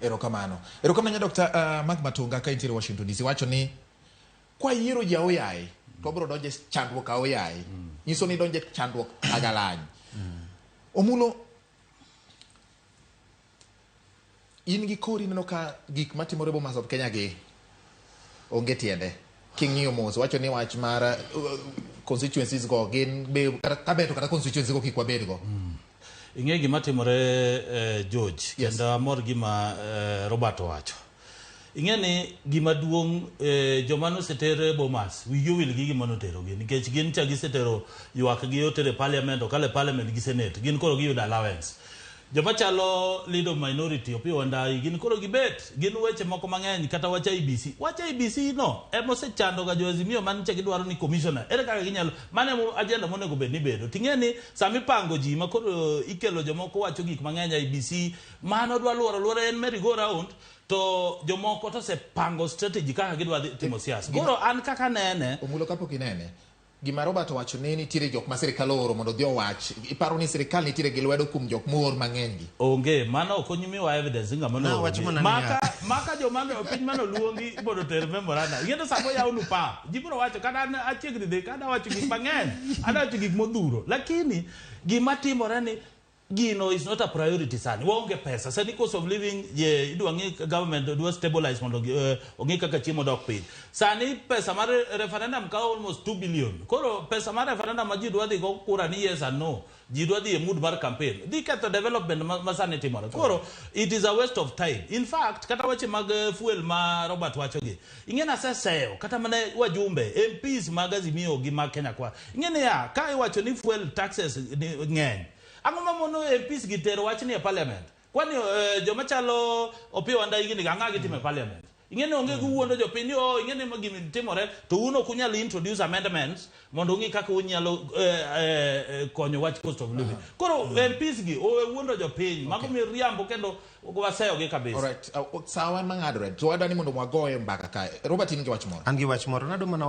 Erokamano. Erokamano Dr. Mark Matunga ka intiere Washington DC wacho ni kwa yiero ji aoyaye to wabiro donjo e chandruok aoyaye. Nyiso ni donjo e chandruok agalany. Omulo in gi kori ineno ka gik matimore Bomas of Kenya gi onge tiende. King'iyo mos wacho ni wach mar constituencies go gin be kata kaber to kata constituencies go kik wabed go. Ing'e gima timore George Yes. kendo amor gima Robert owacho. Ing'e ni gima duong' joma noseter Bomas wigi owil gi gima noterogi nikech gin cha gisetero ywak gi oter e parliament okalo e parliament gi senate gin koro giyudo allowance. Joma chalo leader of minority Opiyo Wandayi gin koro gibet gin weche moko mang'eny kata wach IEBC. Wach IEBC no ema osechando ga jo Azimio man cha gidwaro ni commissioner ere kaka ginyalo mano ema agenda monego bed ni bedo. Ting'e ni sama ipango ji ma koro ikelo jomoko wacho gik mang'eny IEBC mano dwa luoro luora en merry go round to jomoko to osepango strategy kaka gidwa dhi timo siasa. Koro an kaka nene Omulo kapok inene gima Robert owacho ni nitiere jok ma sirikal ooro mondo odhi owach iparo ni sirikal nitiere gi lwedo kuom jok moor mang'eny gi onge mano ok onyimiwa evidence ni ng'ama Nawacho noorogi. mana niya. Maka maka joma no piny mane oluongi mondo oter memorandum. Ing'e to sama oyawnu pap, ji biro wacho kata an achiegni dhi kada wacho gik mang'eny, ada wacho gik modhuro. Lakini gima timore ni gino is not a priority sani. Waonge pesa. Sani cost of living ye idwa ng'i government dwa stabilize mondo ong'i kaka chiemo dok piny. Sani pesa mar referendum kawo almost 2 billion. Koro pesa mar referendum ma ji dwa dhi go kura ni yes and no. Ji dwa dhi e mood mar campaign. Dhi ketho development ma sani timore. Koro it is a waste of time. In fact, kata weche mag fuel ma Robert wacho gi. Ing'e ni aseseyo kata mana wajumbe MPs mag Azimio gi mag Kenya Kwa. Ing'e niya, ka iwacho ni fuel taxes ni ng'eny. Ang'o ma mono MPs gi tero wach ni e parliament? Kwani joma chalo Opiyo Wandayi gini ang'a gitimo e parliament? Ing'e ni onge giwuondo jopiny ni oh ing'e ni gima timore to un ok unyal introduce amendments mondo ung'i kaka unyalo konyo wach cost of living. Koro MPs gi owe wuondo jopiny, mago miriambo kendo waseyogi kabisa. Alright, sawa mang'adore to wadwa ni mondo wagoye mbaka kae. Robert in gi wach moro. An gi wach moro nado mana